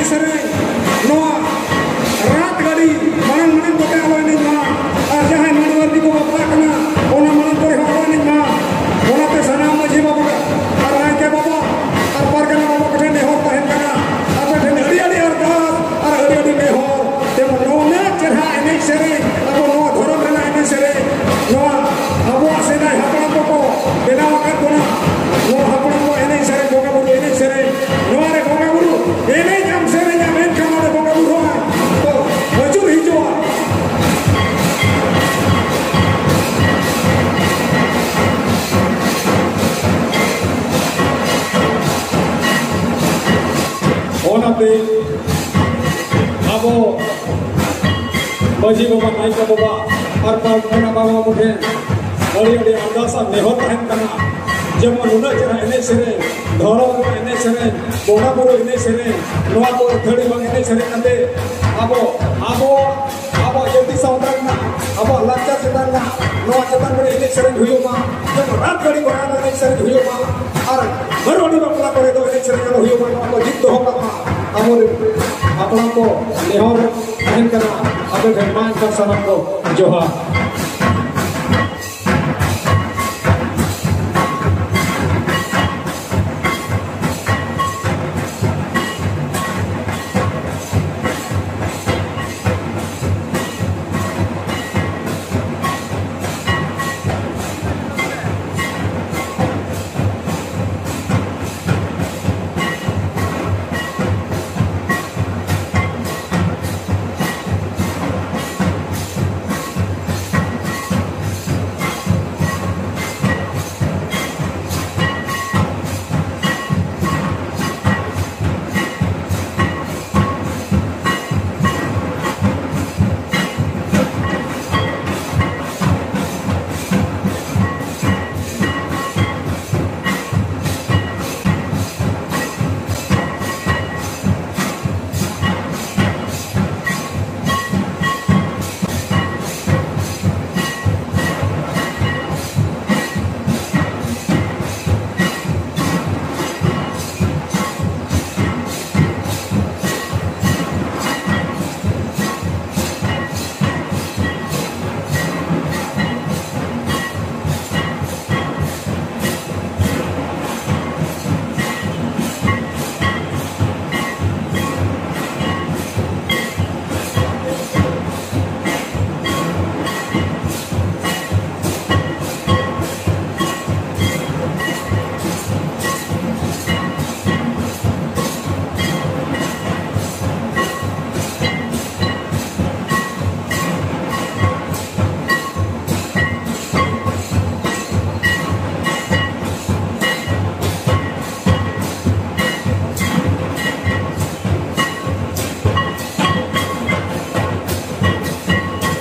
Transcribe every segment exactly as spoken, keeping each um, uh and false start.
ᱥᱮᱨᱮᱧ, ᱱᱚᱣᱟ ᱨᱟᱛ ᱜᱟᱹᱰᱤ ᱢᱟᱲᱟᱝ ᱢᱟᱲᱟᱝ ᱠᱚᱛᱮ ᱟᱞᱚ ᱮᱱᱮᱡ ᱢᱟ, ᱟᱨ ᱡᱟᱦᱟᱸᱭ ᱢᱟᱰᱣᱟ ᱨᱮᱠᱚ ᱵᱟᱯᱞᱟᱜ ᱠᱟᱱᱟ, ᱚᱱᱟ ᱢᱟᱲᱟᱝ ᱠᱚᱨᱮ ᱦᱚᱸ ᱟᱞᱚ ᱮᱱᱮᱡ ᱢᱟ᱾ ᱚᱱᱟᱛᱮ ᱥᱟᱱᱟᱢ ᱢᱟᱹᱡᱷᱤ ᱵᱟᱵᱟ ᱟᱨ ᱱᱟᱭᱠᱮ ᱵᱟᱵᱟ ᱟᱨ ᱯᱟᱨᱜᱟᱱᱟ ᱵᱟᱵᱟ ᱠᱚᱴᱷᱮᱱ ᱱᱮᱦᱚᱨ ᱛᱟᱦᱮᱱ ᱠᱟᱱᱟ, ᱟᱯᱮ ᱴᱷᱮᱱ ᱟᱹᱰᱤ ᱟᱹᱰᱤ ᱟᱨᱫᱟᱥ ᱟᱨ ᱟᱹᱰᱤ ᱟᱹᱰᱤ ᱱᱮᱦᱚᱨ, ᱡᱮᱢᱚᱱ ᱱᱚᱣᱟ ᱪᱮᱦᱨᱟ ᱮᱱᱮᱡ ᱥᱮᱨᱮᱧ ᱟᱵᱚ ᱱᱚᱣᱟ ᱫᱷᱚᱨᱚᱢ ᱨᱮᱱᱟᱜ ᱮᱱᱮᱡ ᱥᱮᱨᱮᱧ, ᱱᱚᱣᱟ ᱟᱵᱚᱣᱟᱜ ᱥᱮᱫᱟᱭ ᱦᱟᱯᱲᱟᱢ ᱠᱚᱠᱚ ᱵᱮᱱᱟᱣ ᱟᱠᱟᱫ ᱵᱚᱱᱟ᱾ ᱱᱚᱣᱟ ᱦᱟᱯᱲᱟᱢ ᱠᱚ ᱮᱱᱮᱡ ᱥᱮᱨᱮᱧ, ᱵᱚᱸᱜᱟ ᱵᱩᱨᱩ ᱮᱱᱮᱡ ᱥᱮᱨᱮᱧ, ᱱᱚᱣᱟ ᱨᱮ ᱵᱚᱸᱜᱟ ᱵᱩᱨᱩ ᱮᱱᱮᱡ ᱟᱢ ᱥᱮᱨᱮᱧ ᱟᱢ, ᱮᱱᱠᱷᱟᱱ ᱚᱸᱰᱮ ᱵᱚᱸᱜᱟ ᱵᱩᱨᱩ ᱦᱚᱸ ᱠᱚ ᱟᱹᱪᱩᱨ ᱦᱤᱡᱩᱜᱼᱟ᱾ ᱚᱱᱟᱛᱮ ᱟᱵᱚ ᱢᱟᱹᱡᱷᱤ ᱵᱟᱵᱟ, ᱱᱟᱭᱠᱮ ᱵᱟᱵᱟ ᱟᱨ ᱯᱟᱨᱜᱟᱱᱟ ᱵᱟᱵᱟ ᱠᱚᱴᱷᱮᱱ ᱟᱹᱰᱤ ᱟᱹᱰᱤ ᱟᱨᱫᱟᱥ ᱟᱨ ᱱᱮᱦᱚᱨ ᱛᱟᱦᱮᱱ ᱠᱟᱱᱟ, ᱡᱮᱢᱚᱱ ᱱᱩᱱᱟᱹᱜ ᱪᱮᱦᱨᱟ ᱮᱱᱮᱡ ᱥᱮᱨᱮᱧ, ᱫᱷᱚᱨᱚᱢ ᱨᱮᱱᱟᱜ ᱮᱱᱮᱡ ᱥᱮᱨᱮᱧ, ᱵᱚᱸᱜᱟ ᱵᱩᱨᱩ ᱮᱱᱮᱡ ᱥᱮᱨᱮᱧ, ᱱᱚᱣᱟ ᱠᱚ ᱟᱹᱛᱷᱟᱹᱲᱤ ᱵᱟᱝ ᱮᱱᱮᱡ ᱥᱮᱨᱮᱧ ᱠᱟᱛᱮ ᱟᱵᱚ, ᱟᱵᱚ, ᱟᱵᱚᱣᱟᱜ ᱡᱟᱹᱛᱤ ᱥᱟᱶᱛᱟ ᱨᱮᱱᱟᱜ, ᱟᱵᱚᱣᱟᱜ ᱞᱟᱠᱪᱟᱨ ᱪᱮᱛᱟᱱ ᱨᱮᱱᱟᱜ, ᱱᱚᱣᱟ ᱪᱮᱛᱟᱱ ᱨᱮ ᱮᱱᱮᱡ ᱥᱮᱨᱮᱧ ᱦᱩᱭᱩᱜ ᱢᱟ, ᱡᱮᱢᱚᱱ ᱨᱟᱛ ᱜᱟᱹᱰᱤ ᱠᱚᱨᱮ ᱟᱞᱚ ᱮᱱᱮᱡ ᱥᱮᱨᱮᱧ ᱦᱩᱭᱩᱜ ᱢᱟ, ᱟᱨ ᱵᱟᱹᱨᱩᱣᱟᱲᱤ ᱵᱟᱯᱞᱟ ᱠᱚᱨᱮ ᱫᱚ ᱮᱱᱮᱡ ᱥᱮᱨᱮᱧ ᱟᱞᱚ ᱦᱩᱭᱩᱜ ᱢᱟ, ᱱᱚᱣᱟ ᱠᱚ ᱡᱤᱫ ᱫᱚᱦᱚ ᱠᱟᱜ ᱢᱟ᱾ ᱟᱵᱚᱨᱮᱱ ᱦᱟᱯᱲᱟᱢ ᱠᱚ ᱱᱮᱦᱚᱨ ᱛᱟᱦᱮᱱ ᱠᱟᱱᱟ ᱟᱯᱮ ᱴᱷᱮᱱ, ᱢᱟ ᱮᱱᱠᱷᱟᱱ ᱥᱟᱱᱟᱢ ᱠᱚ ᱡᱚᱦᱟᱨ᱾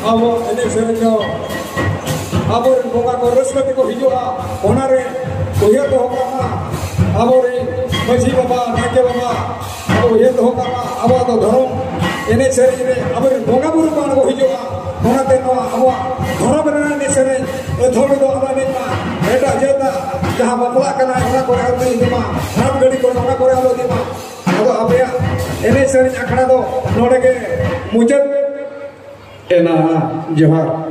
ᱟᱵᱚ ᱮᱱᱮᱡ ᱥᱮᱨᱮᱧ ᱫᱚ ᱟᱵᱚᱨᱮᱱ ᱵᱚᱸᱜᱟ ᱠᱚ ᱨᱟᱹᱥᱠᱟᱹ ᱛᱮᱠᱚ ᱦᱤᱡᱩᱜᱼᱟ, ᱚᱱᱟᱨᱮ ᱩᱭᱦᱟᱹᱨ ᱫᱚᱦᱚ ᱠᱟᱜ ᱢᱟ᱾ ᱟᱵᱚᱨᱮᱱ ᱢᱟᱹᱡᱷᱤ ᱵᱟᱵᱟ, ᱱᱟᱭᱠᱮ ᱵᱟᱵᱟ, ᱟᱵᱚ ᱩᱭᱦᱟᱹᱨ ᱫᱚᱦᱚ ᱠᱟᱜ ᱢᱟ, ᱟᱵᱚᱣᱟᱜ ᱫᱚ ᱫᱷᱚᱨᱚᱢ ᱮᱱᱮᱡ ᱥᱮᱨᱮᱧ ᱨᱮ ᱟᱵᱚᱨᱮᱱ ᱵᱚᱸᱜᱟ ᱵᱩᱨᱩ ᱠᱚ ᱟᱬᱜᱚ ᱦᱤᱡᱩᱜᱼᱟ᱾ ᱚᱱᱟᱛᱮ ᱱᱚᱣᱟ ᱟᱵᱚᱣᱟᱜ ᱫᱷᱚᱨᱚᱢ ᱨᱮᱱᱟᱜ ᱮᱱᱮᱡ ᱥᱮᱨᱮᱧ ᱟᱹᱛᱷᱟᱹᱲᱤ ᱫᱚ ᱟᱞᱚ ᱮᱱᱮᱡ ᱢᱟ, ᱮᱴᱟᱜ ᱡᱟᱹᱛᱟᱜ ᱡᱟᱦᱟᱸ ᱵᱟᱯᱞᱟᱜ ᱠᱟᱱᱟ, ᱚᱱᱟ ᱠᱚᱨᱮ ᱟᱞᱚ ᱤᱫᱤ ᱢᱟ, ᱦᱟᱴ ᱜᱟᱹᱰᱤ ᱠᱚᱨᱮ, ᱚᱱᱟ ᱠᱚᱨᱮ ᱟᱞᱚ ᱤᱫᱤ ᱢᱟ᱾ ᱟᱫᱚ ᱟᱯᱮᱭᱟᱜ ᱮᱱᱮᱡ ᱥᱮᱨᱮᱧ ᱟᱠᱷᱲᱟ ᱫᱚ ᱱᱚᱰᱮ ᱜᱮ ᱢᱩᱪᱟᱹᱫ ᱮᱱᱟ᱾ ᱡᱚᱦᱟᱨ᱾